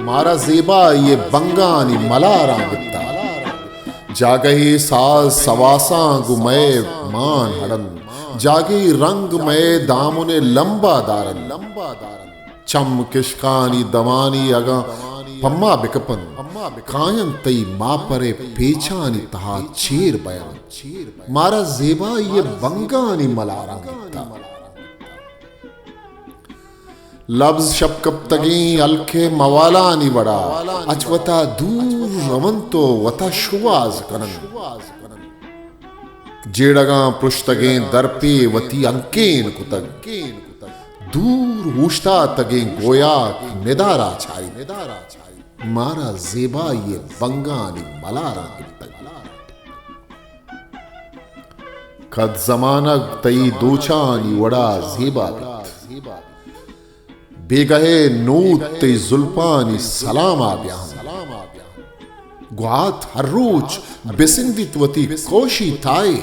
مارا زیبائی ءِ بنگانی ملاراں گپتا۔ جاگہے ساز سواساں گوں مئے مان ہڑن، جاگہے رنگ مئے دامن ءِ لمبا دارن۔ چم کشکانی دمانی اگاں پما بکپن، کاینت تئی ماپر ءِ پیچانی تہا چیر بیان۔ مارا زیبائی ءِ بنگانی ملاراں گپتا۔ لبز شپ کپتگیں ہلک ءِ موالانی وڑا اچ وتا دور رونت ءُ وتا شوہاز کننت۔ جیڑگاں پرشتگیں درپے وتی انکین کتگ۔ دور اوشتاتگیں گویاک ندارا چاریت۔ مارا زیبائی ءِ بنگانی ملاراں گپتگ۔ کد زمانگ تئی دوچانی وڑا زیبا بیت۔ بیگہے نود تئی زلپانی سلاما بیاہن۔ گوات ہر روچ بسندیت وتی کوشی تائے۔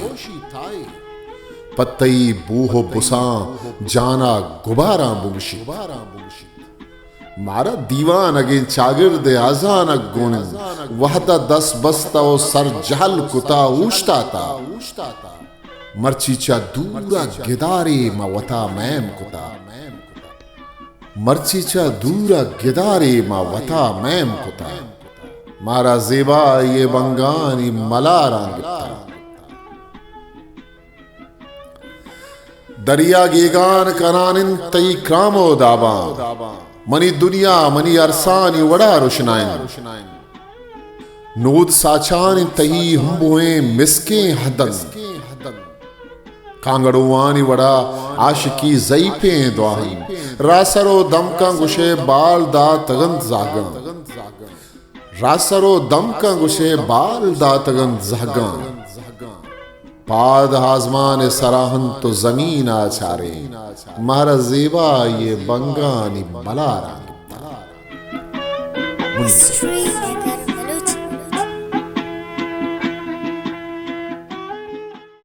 پہ تئی بوہ ءُ بساں جانا گباراں بگوشیت۔ مارا دیوانگیں چاگرد ءِ آزانگ گون انت۔ وہد ءَ دست بستہ ءُ سر جہل کتہ اوشتاتہ۔ مرچی چہ دور ءَ گدارے ما وتا میم کتہ۔ مرچی چہ دور ءَ گدارے ما وتا میم کتہ۔ مارا زیبائی ءِ بنگانی ملاراں گپتہ۔ دریا گیگان کنان انت تئی کرام ءُ داباں۔ منی دنیا منی ارسانی وڑا روشنائیں۔ نود ساچان انت تئی ہمبوئیں مسکیں ہدن۔ کانگڑوانی وڑا عاشقی زئیپیں دعاہن۔ راسر ءُ دمکاں گوشے بال داتگنت زہگاں۔ راسر ءُ دمکاں گوشے بال داتگنت زہگاں۔ پاد آزمان ءِ سرا انت ءُ زمین ءَ چاریں۔ مارا زیبائی ءِ بنگانی ملاراں گپتہ۔ منیر۔